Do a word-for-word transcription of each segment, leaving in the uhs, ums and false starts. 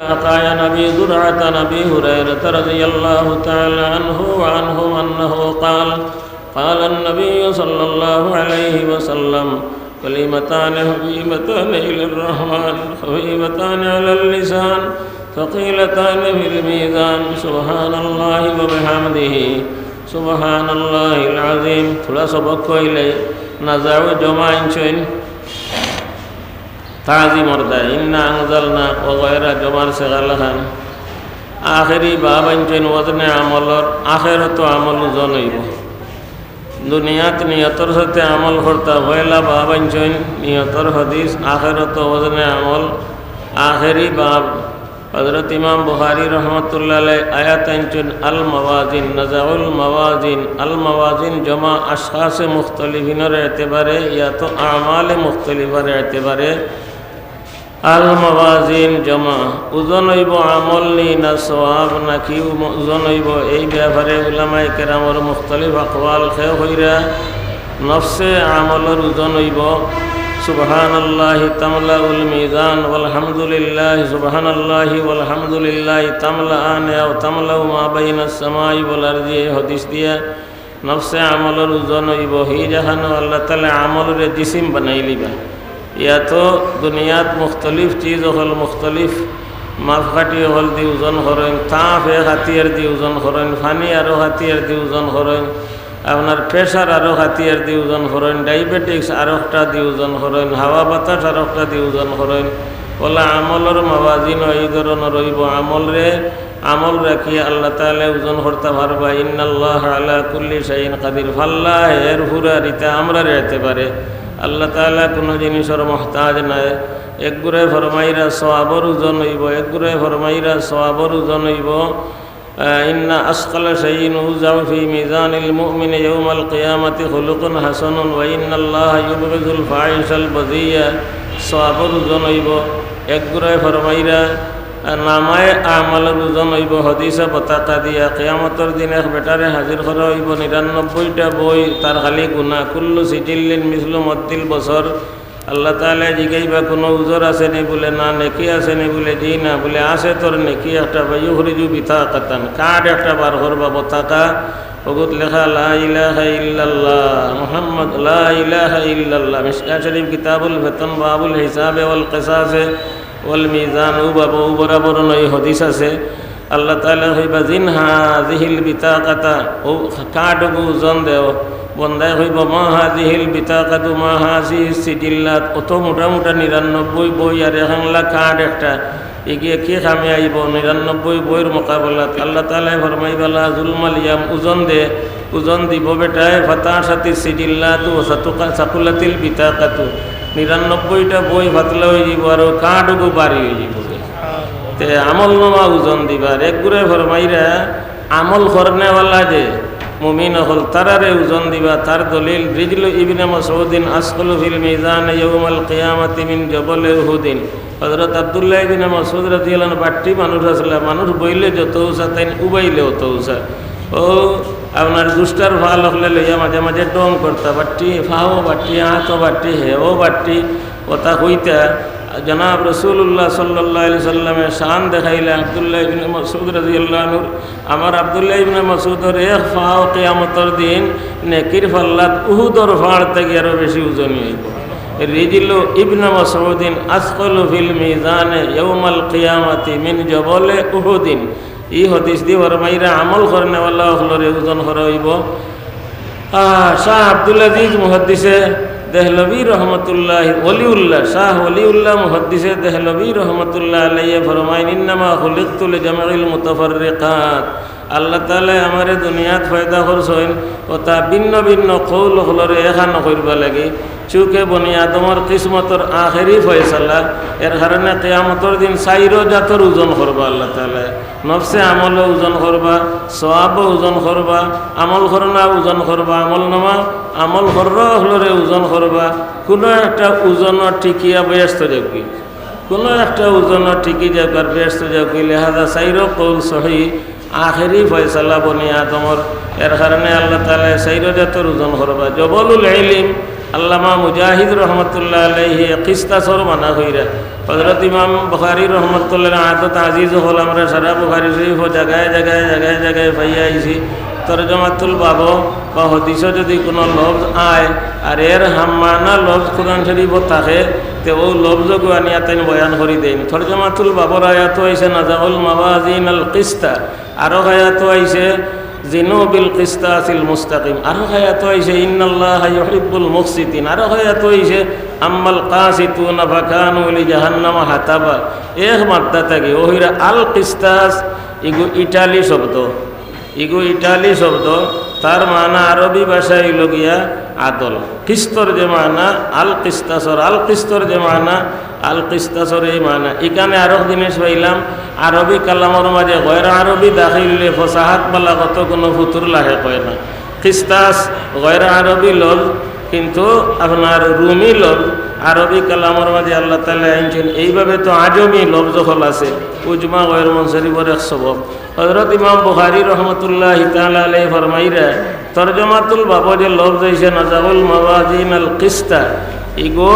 عطاء عن أبي زرعة عن أبي هريرة رضي الله تعالى عنه وعنهم أنه قال: قال النبي صلى الله عليه وسلم: كلمتان خفيفتان إلى الرحمن، خفيفتان على اللسان، ثقيلتان في الميزان. سبحان الله وبحمده، سبحان الله العظيم. থুড়া সবক কইলে, নাজাউ জমা আনছইন। তাজিমর দায়, ইন্না আনজালনা ওগায়রা জমার সেগাল খান। আখেরি বাব আনছইন ওজনে আমলর, আখেরাতো আমল ওজন অইবো। দুনিয়াত নিয়তর সাথে আমল করতা, পয়লা বাব আনছইন নিয়তর হাদিস, আখেরাতো ওজনে আমল, আখেরি বাব। হযরত ইমাম বুখারী রহমতুল্লাহ আলাইহি আয়াত আনছইন, আল মাওয়াজিন, নাজাউল মাওয়াজিন, আল মাওয়াজিন জমা আশখাসে মুখতালিফিনর এতেবারে, ইয়া তো আমালে মুখতালিফার এতেবারে। আল মাওয়াজিন জমা, ওজন অইবো আমল নি না সওয়াব নাকি উম-, ওজন অইবো, এই ব্যাপারে উলামায়ে কেরামর মুখতালিফ আকওয়াল। কেউ কইরা নফসে আমলর ওজন অইবো, সুবহানাল্লাহি তামলাউল মিজান, ওয়ালহামদুলিল্লাহি, সুবহানাল্লাহি ওয়ালহামদুলিল্লাহি তামলাআনে আও তামলাউ মা বাইনাস সামাই ওয়াল আরদি, এই হাদিস দিয়া। নফসে আমলর ওজন অইবো, হি যেখানো আল্লাহ তাআলা আমলরে জিসিম বানাইলিবা। ইয়া তো দুনিয়াত মুখতালিফ চিজ অকল, মুখতালিফ মাপকাঠি অকল দি ওজন করইন, তাপ এক হাতিয়ার দি ওজন করইন, পানি আরো হাতিয়ার দি ওজন করইন, আপনার pressure আরো হাতিয়ার দি ওজন করইন, diabetics আরোকটা দি ওজন করইন, হাওয়া বাতাস আরোকটা দি ওজন করইন। অলা আমলর মাওয়াজিন এই ধরনর অইবো, আমলরে আমল রাখিয়া আল্লাহ তাআলা ওজন করতা পারবা। ইন্নাল্লাহা আলা কুল্লি শাইইন কাদির। ফাল্লা এর পুরা রিতা আমরার এতেবারে। আল্লাহ তাআলা কুনু জিনিসর মুহতাজ নায়। একগুরে ফরমাইরা সওয়াবর ওজন অইবো, একগুরে ফরমাইরা সওয়াবর ওজন অইবো। আহ, ইন্না আসকালা শাইইন ইউযাউ ফি মিজানিল মুমিনি ইয়াউমাল কিয়ামাতি খুলুকুন হাসানুন ওয়া ইন্নাল্লাহা ইউবগিযুল ফাহিশাল বাযিয়া। সওয়াবর ওজন অইবো। একগুরে ফরমাইরা নামায়ে আমালর ওজন অইবো হাদিসে বতাকা দিয়া। কিয়ামতর দিন এক বেটারে হাজির করা অইবো, নিরানব্বইটা বই, তার খালি গুনা। কুল্লু সিজিল্লিন মিসলু মাদ্দিল বসর। আল্লাহ তাআলা জিগাইবা, "কুনু উজর আছে নি?" বুলে, "না।" "নেকি আছে নি?" বুলে, "জি না।" বুলে, "আছে তোর নেকি একটা।" ফায়ুখরিজু বিতাকাতান, কার্ড একটা বার করবা, বতাকা, অগুত লেখা, "লা ইলাহা ইল্লাল্লাহ, মুহাম্মদ, লা ইলাহা ইল্লাল্লাহ।" মিশকাত শরীফ, কিতাবুল ফিতন, বাবুল হিসাবে ওয়াল কিসাসে ওয়াল মিজান, অউ বাবো, অউ বরাবর নয়, হাদিস আছে। আল্লাহ তাআলা কইবা, "জিন হাযিহিল বিতাকাতা", অউ কার্ডগু ওজন দেও। বন্দায় কইবো, "মা হাযিহিল বিতাকাতু, মা হাযিহিস সিজিল্লাত", অত মোটা মোটা নিরানব্বই বই আর একখানলা কার্ড একটা, ইগিয়ে কি কামে আইবো নিরানব্বই বইর মোকাবেলাত? আল্লাহ তাআলায় ফরমাইবা, "লা যুলমাল ইয়াউম", ওজন দে, ওজন দিবো বেটায়, "ফাতাশাতিস সিজিল্লাতু ওয়া সাতুকা-, সাকুলাতিল বিতাকাতু", নিরানব্বইটা বই পাতলা অইযিবো আর অউ কার্ডগু ভারি অইযিবো। তে আমল নামা ওজন দিবার। একগুরে ফরমাইরা, আমল করনেওয়ালা যে মুমিন অকল, তারারে ওজন দিবা। তার দলিল, রিজলু ইবনে মাসউদিন আসকালু ফিল মিজান ইয়াউমাল কিয়ামাতি মিন জাবালি উহুদিন। হযরত আব্দুল্লাহ ইবনে মাসউদ রাদিয়াল্লাহু আনহু বাট্টি মানুষ আছলা, মানুষ বইলে যত উচা, তাইন উবাইলে অত উচা। অউ আপনার দুষ্টার ফাল অকলে লইয়া মাঝে মাঝে ঢং করতা, বাট্টি, ফাও বাট্টি, আতো বাট্টি, হেও বাট্টি, অতা কইতা। জনাব রাসূলুল্লাহ সাল্লাল্লাহু আলাইহি সাল্লামে শান দেখাইলা আব্দুল্লাহ ইবনে মাসউদ রাদিয়াল্লাহু আনহুর। আমার আব্দুল্লাহ ইবনে মাসউদর এক ফাও কিয়ামতর দিন নেকির ফাল্লাত উহুদর ফাড় থাকি আরো বেশি ওজনি অইবো। রিজলু ইবনে মাসউদিন আসকালু ফিল মিজানে ইয়াউমাল কিয়ামাতি মিন জাবালি উহুদিন। ই হাদিস দি ফরমাইরা আমল করনেওয়ালা অকলরে ওজন করা অইবো। আহ, শাহ আব্দুল আজিজ মুহাদ্দিসে দেহলভী রহমতুল্লাহ, ওলিউল্লাহ, শাহ ওলিউল্লাহ মুহাদ্দিসে দেহলভী রহমতুল্লাহ আলাইহি ফরমাইন, "ইন্নামা খুলিকতু লিজামইল মুতাফাররিকাত।" আল্লাহ তাআলায় আমারে দুনিয়াত পয়দা করছইন, অতা ভিন্ন ভিন্ন কওল অকলরে একখান করবার লাগি। চুকে বনি আদমর কিসমতর আখেরি ফয়সালা, এর কারণে কিয়ামতর দিন চাইরো জাতর ওজন করবা আল্লাহ তাআলায়। নফসে আমলও ওজন করবা, সওয়াবও ওজন করবা, আমল করনা ওজন করবা, আমল নামা, আমল কররা অকলরে ওজন করবা। কুনু একটা ওজনো টিকিয়া বেহেস্তো যাউক্কা, কুনু একটা ওজনো টিকি যাউক্কা আর বেহেস্তো যাউক্কা। লিহাজা চাইরো কওল সহি, আখেরি ফয়সালা বনি আদমর, এর কারণে আল্লাহ তাআলায় চাইরো জাতর ওজন করবা। জবলুল ইলিম, আল্লামা মুজাহিদ রহমতুল্লাহ আলাইহি কিস্তাসর মানা কইরা, হযরত ইমাম বুখারী রহমতুল্লাহ আদত আজিজ অকল আমরা সারা বুখারী শরীফো জাগায় জাগায়, জাগায় জাগায় পাইয়া আইছি। তরজমাতুল বাবো বা হদিসো যদি কুনু লফজ আয়, আর এর হামমানা লফজ কুরআন শরীফো থাকে, তে অউ লফজগু আনিয়া তাইন বয়ান করি দেইন। তরজমাতুল বাবর আয়াতো আইছে, "নাজাউল মাওয়াজিনাল কিস্তা", আরো আয়াতো আইছে, "জিনু বিল কিস্তাসিল মুস্তাকিম", আরো আয়াতো আইছে, "ইন্নাল্লাহা ইউহিব্বুল মুকসিতিন", আরো আয়াতো আইছে, "আম্মাল কাসিতুনা ফাকানু লিজাহান্নামা হাতাবা।" এক মাদ্দা থাকি, অউ হইরা আল কিস্তাস, ইগু ইটালি শব্দ, ইগু ইটালি শব্দ, তার মানা আরবি ভাষায় অইলো গিয়া আদল। কিস্তর যে মানা, আল কিস্তাসর, আল কিস্তর যে মানা, আল কিস্তাসর এই মানা। ইখানে আরক জিনিস পাইলাম, আরবি কালামর মাঝে গয়র আরবি দাখিল অইলে ফসাহাত বালাগত কুনু ফুতুর লাহেক অয় না। কিস্তাস গয়র আরবি লফজ, কিন্তু আপনার রুমি লফজ, আরবি কালামর মাঝে আল্লাহ তাআলা আনছইন। এইভাবে তো আজমি লফজ অকল আছে, উজমা গয়র মুনসারিফর এক সবক। হযরত ইমাম বুখারী রহমতুল্লাহি তাআলা আলাইহি ফরমাইরা, তরজমাতুল বাবো যে লফজ আইছে নাজাউল মাওয়াজিনাল কিস্তা, ইগু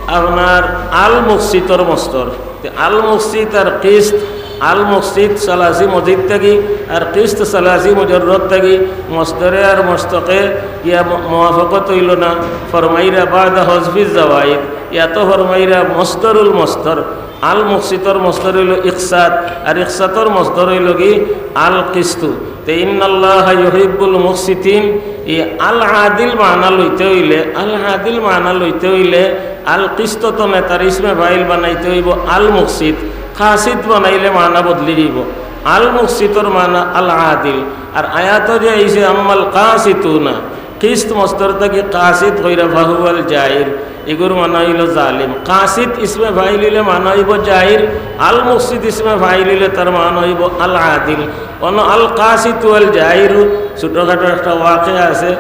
আপনার আল মুকসিতর মসদর। তে আল মুকসিত আর কিস্ত, আল মুকসিত সালাসি মজিদ থাকি, আর কিস্ত সালাসি মুজাররদ থাকি, মসদরে আর মুশতাকে ইয়া মু-, মুওয়াফাকাত অইলো না। ফরমাইরা বাদা হজফিজ জাওয়াইদ, ইয়া তো ফরমাইরা মসদরুল মসদর। আল মুকসিতর মসদর অইলো ইকসাত, আর ইকসাতর মসদর অইলো কি আল কিস্তু। তে ইন্নাল্লাহা ইউহিব্বুল মুকসিতিন, ই আল আদিল মানা লইতে অইলে, আল আদিল মানা লইতে অইলে আল কিস্ত তনে তার ইসমে ফাইল বানাইতে অইবো আল মুকসিত, কাসিত বানাইলে মানা বদলি যিবো। আল মুকসিতর মানা আল আদিল। আর আয়াতো যে আইছে আম্মাল কাসিতুনা, কিস্ত মসদর থাকি কাসিত কইরা ফাহুয়াল জাইর, ইগুর মানা অইলো জালিম। কাসিত ইসমে ফাইল অইলে মানা অইবো জাইর, আল মুকসিত ইসমে ফাইল অইলে তার মানা অইবো আল আদিল। অনো আল কাসিতু আল জাইরু, ছোটখাটো একটা ওয়াকিয়া আছে।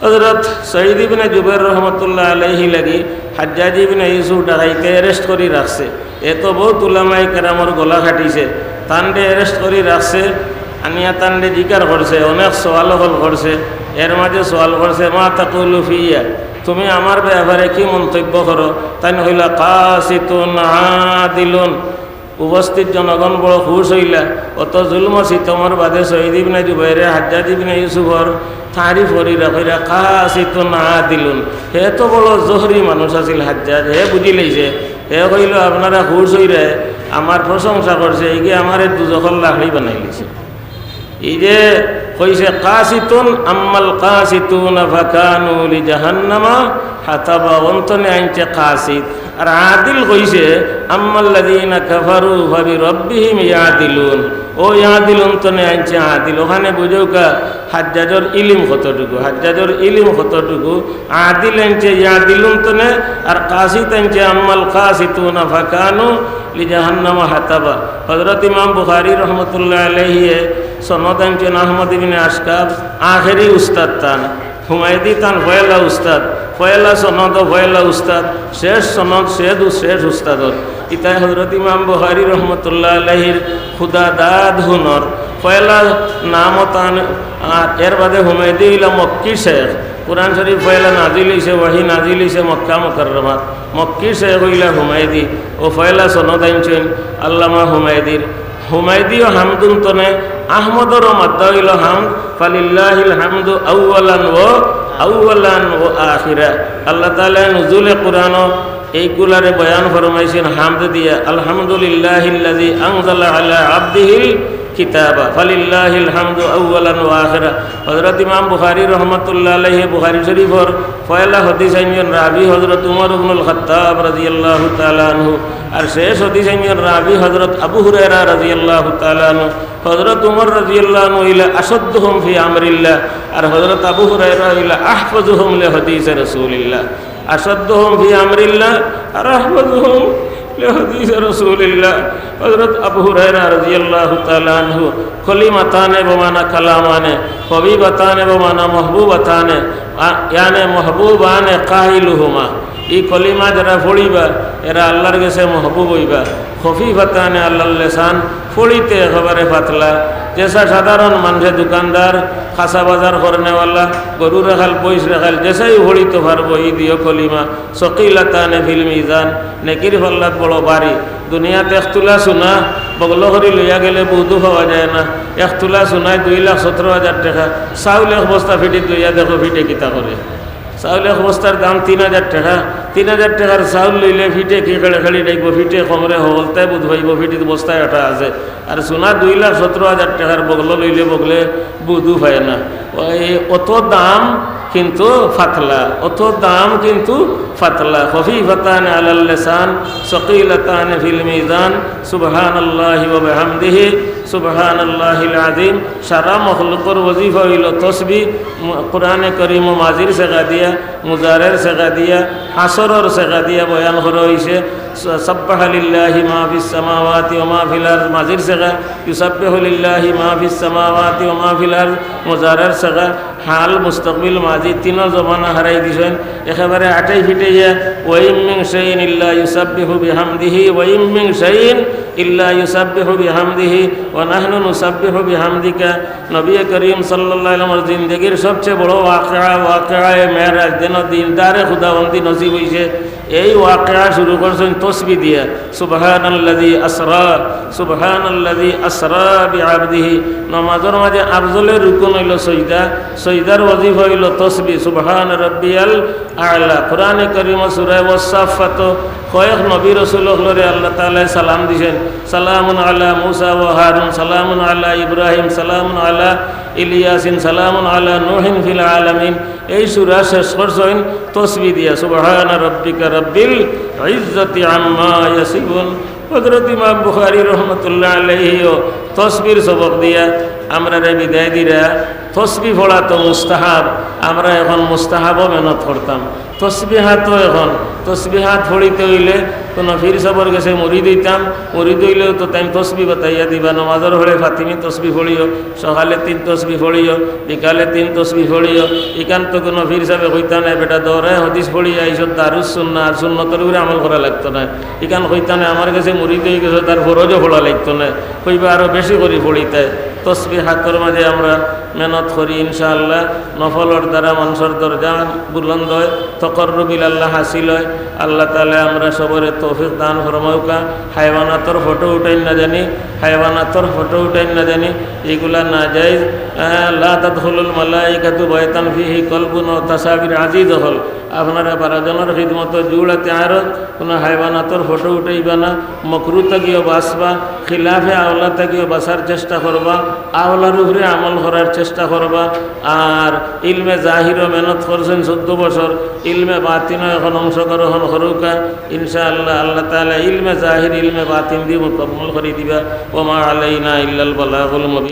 হযরত সঈদ ইবনে জুবাইর রহমতুল্লাহ আলাইহি লাগি হাজ্জাজ ইবনে ইউসুফ ডাকাইতে arrest করি রাখছে। এ তো বউত উলামায়ে কেরামর গলা কাটিছে, তানরে arrest করি রাখছে, আনিয়া তানরে জিকার করছে, অনেক সওয়াল অকল করছে। এর মাঝে সওয়াল করছে, "মা তাকুলু ফিয়া, তুমি আমার ব্যাপারে কি মন্তব্য করো?" তাইন কইলা, "কাসিতুন আদিলুন।" উপস্থিত জনগণ বড় খুশ অইলা। অত জুলুম সিতমর বাদে সঈদ ইবনে জুবাইরে হাজ্জাজ ইবনে ইউসুফর তারিফ করিরা কইরা, "কাসিতুন আদিলুন।" হে তো বড় জহরি মানুষ আছিল হাজ্জাজ, হে বুঝিলাইছে। হে কইলো, "আপনারা খুশ অইরা আমার প্রশংসা করছে, ইগিয়ে আমারে দুজখর লাকড়ি বানাইলিছে।" এই যে কইছে, "কাসিতুন আম্মাল কাসিতুনা ফাকানু লিজাহান্নামা হাতাবা", অন তনে আনছে কাসিত। আর আদিল কইছে, "আম্মাল্লাযীনা কাফারু ফাবিরাব্বিহিম ইয়াদিলুন।" অউ ইয়াদিলুন তনে আনছে আদিল। অখানে বুঝউক্কা হাজ্জাজর ইলিম কতটুকু, হাজ্জাজর ইলিম কতটুকু। আদিল আনছে ইয়াদিলুন তনে, আর কাসিত আনছে আম্মাল কাসিতুনা ফাকানু লিজাহান্নামা হাতাবা। হযরত ইমাম বুখারী রহমতুল্লাহ আলাইহি সনদ আনছইন আহমদ ইবনে আশকাব, আখেরি উস্তাদ তান। হুমায়দি তান পয়লা উস্তাদ, পয়লা সনদ ও পয়লা উস্তাদ, শেষ সনদ, শেষ উ-, শেষ উস্তাদর। ইতায় হযরত ইমাম বুখারী রহমতুল্লাহ আলাইহির খুদা দাদ হুনর। পয়লা নামও তান, আর এর বাদে হুমায়দি অইলা মক্কি শেখ। কুরআন শরীফ পয়লা নাজিল অইছে, ওহী নাজিল অইছে মক্কা মুকাররমাত। মক্কি শেখ অইলা হুমায়দি। অউ পয়লা সনদ আনছইন আল্লামা হুমায়দির। হুমায়দি ও হামদুন তনে আহমদর মাদ্দা অইলো হামদ, ফালিল্লাহিল হামদু আউয়ালান ওয়া, আউয়ালান ওয়া আখিরা। আল্লাহ তাআলা নুজুলে কুরআনো এইগুলারে বয়ান ফরমাইছইন হামদ দিয়া, আলহামদুলিল্লাহিল্লাযী আনজালা আলা আবদিহিল কিতাবা, ফালিল্লাহিল হামদু আউয়ালান ওয়া আখিরা। হযরত ইমাম বুখারী রহমাতুল্লাহ আলাইহি বুখারী শরীফর পয়লা হাদিস আনছইন রাবি হযরত উমর ইবনুল খাত্তাব রাদিয়াল্লাহু তাআলা আনহু, আর শেষ হাদিস আনছইন রাবি হযরত আবু হুরায়রা রাদিয়াল্লাহু তাআলা আনহু। হযরত উমর রাদিয়াল্লাহু আনহু অইলা আশাদ্দুহুম ফি আমরিল্লাহ, আর হযরত আবু হুরায়রা অইলা আহফাজুহুম লি হাদিসে রাসূলিল্লাহ। আশাদ্দুহুম ফি আমরিল্লাহ আর আহফাজুহুম লি হাদিসে রাসূলিল্লাহ। হযরত আবু হুরায়রা রাদিয়াল্লাহু তাআলা আনহু, কলিমাতানে বমানা কালামানে, হাবিবাতানে বমানা মাহবুবাতানে, আ-, ইয়ানে মাহবুবানে কাইলুহুমা। ই কলিমা যারা পড়িবা, এরা আল্লাহর গেছে মাহবুব অইবা। খফিফাতানে আলাল লিসান, পড়িতে একেবারে পাতলা। যেসা সাধারণ মানষে, দোকানদার, খাসা বাজার করনেওয়ালা, গরু রাখাল, মইষ রাখাল, যেসাই পড়িতো পারবো ই দুইও কলিমা। সকিলাতানে ফিল মিজান, নেকির পাল্লাত বড় ভারি। দুনিয়াত এক তুলা সোনা বগলো করি লইয়া গেলে বুধু পাওয়া যায় না। এক তুলা সোনায় দুই লাখ সতেরো হাজার টেকা। চাউল এক বস্তা ফিটিত লইয়া দেখো, ফিটে কিতা করে। চাউল এক বস্তার দাম তিন হাজার টেকা। তিন হাজার টেকার চাউল লইলে ফিটে কি খেড়ে খেড়ি ডাকবো, ফিটে কমরে হকলতায় বুধ পাইবো, ফিটিত বস্তায় আটা আছে। আর সোনা দুই লাখ সতেরো হাজার টেকার বগলো লইলে বগলে বুধু পায় না। ওই অত দাম কিন্তু পাতলা, অত দাম কিন্তু পাতলা। খফিফাতানে আলাল লিসান, সকিলাতানে ফিল মিজান। সুবহানাল্লাহি ওয়া বিহামদিহি, সুবহানাল্লাহিল আযীম। সারা মখলুকর ওজিফা অইলো তসবি। মু-, কোরআনে করিমো মাজির সেগা দিয়া, মুজারের সেগা দিয়া, হাসরর সেগা দিয়া বয়ান করা অইছে। স-, সাব্বাহা লিল্লাহি মা ফিস সামাওয়াতি ওয়া মা ফিল আরদ, মাজির সেগা, ইউসাব্বিহু লিল্লাহি মা ফিস সামাওয়াতি ওয়া মা ফিল আরদ, মুজারের সেগা, হাল, মুস্তাকবিল, মাজি, তিনো জমানা হারাই দিছইন। একেবারে আটাই ফিটাইয়া, "ওয়া ইম মিন শাইইন ইল্লা ইউসাব্বিহু বিহামদিহি, ওয়া ইম মিন শাইইন ইল্লা ইউসাব্বিহু বিহামদিহি, ওয়া নাহনু নুসাব্বিহু বিহামদিকা।" নবী করিম সাল্লাল্লাহু আলাইহি ওয়াসাল্লামর জিন্দেগির সবচেয়ে বড় ওয়াকিয়া, ওয়াকিয়ায়ে মেরাজ, যেন দিনদারে খুদাবন্দি নসিব অইছে। এই ওয়াকিয়া শুরু করছইন তসবি দিয়া, "সুবহানাল্লাযী আসরা, সুবহানাল্লাযী আসরা বিআবদিহি।" নমাজর মাঝে আফজলের রুকন অইলো সইজদা, সইজদার ওজিফা অইলো তসবি, "সুবহান রাব্বিয়াল আ'লা।" কোরআনে করিম সূরা ওয়াসসাফফাত কয়েক নবী রাসূল অকলরে আল্লাহ তাআলায় সালাম দিছইন, "সালামুন আলা মুসা ওয়া হারুন, সালামুন আলা ইব্রাহিম, সালামুন আলা ইলিয়াসিন, সালামুন আলা নূহিন ফিল আলামিন।" এই সূরা শেষ করছইন তসবি দিয়া, "সুবহানা রাব্বিকা রাব্বিল ইজ্জাতি আম্মা ইয়াসিফুন।" হযরত ইমাম বুখারী রহমতুল্লাহ আলাইহিও তসবির সবক দিয়া আমরারে বিদায় দিরা। তসবি পড়া তো মুস্তাহাব, আমরা এখন মুস্তাহাবও মেহনত করতাম। তসবিহাতও এখন, তসবিহাত পড়িতে অইলে কোনো পীর সাবর গেছে মুরিদ অইতাম, মুরিদ অইলেও তো তাইন তসবি বাতাইয়া দিবা, নমাজর হলে ফাতিমি তসবি পড়িও, সকালে তিন তসবি পড়িও, বিকালে তিন তসবি পড়িও। ইখান তো কোনো পীর সাবে কইতা নায়, "বেটা দৌড়ায় হদিস পড়িয়া এইসব দারুস সুন্না আর সুন্নতর উপরে আমল করা লাগতো নায়।" ইখান কইতা নায়, "আমার গেছে মুরিদ অই গেছে, তার ফরজও পড়া লাগতো নায়।" কইবা, "আরো বেশি করি পড়িতায়।" তসবিহাতর মাঝে আমরা মেহনত করি, ইনশাআল্লাহ, নফলর দ্বারা মানষর দরজা বুলন্দ অয়, তকর্রুব ইলাল্লাহ হাসিল অয়। আল্লাহ তাআলা আমরা সবরে তৌফিক দান ফরমাউকা। হায়ওয়ানাতর ফটো উঠাইন না জানি, হায়ওয়ানাতর ফটো উঠাইন না জানি, ইগুলা নাজাইজ। আহ, লা তাদখুলুল মালাইকাতু বাইতান ফিহি কলবুন ওয়া তাসাবির, আজিজ অকল। আপনারা বারো জনর খিদমতো জুড়াতে আরো কোনো হায়ওয়ানাতর ফটো উঠাইবা না, মকরু থাকিও বাঁচবা, খিলাফে আওলা থাকিও বাঁচার চেষ্টা করবা, আওলার উপরে আমল করার চেষ্টা করবা। আর ইলমে জাহিরও মেহনত করছইন চৌদ্দ বছর, ইলমে বাতিনও এখন অংশগ্রহণ করুকা। ইনশাআল্লাহ, আল্লাহ তাআলা ইলমে জাহির, ইলমে বাতিন দিয়া মুকাম্মল করি দিবা। ওয়া মা আলাইনা ইল্লাল বালাগুল মুবিন।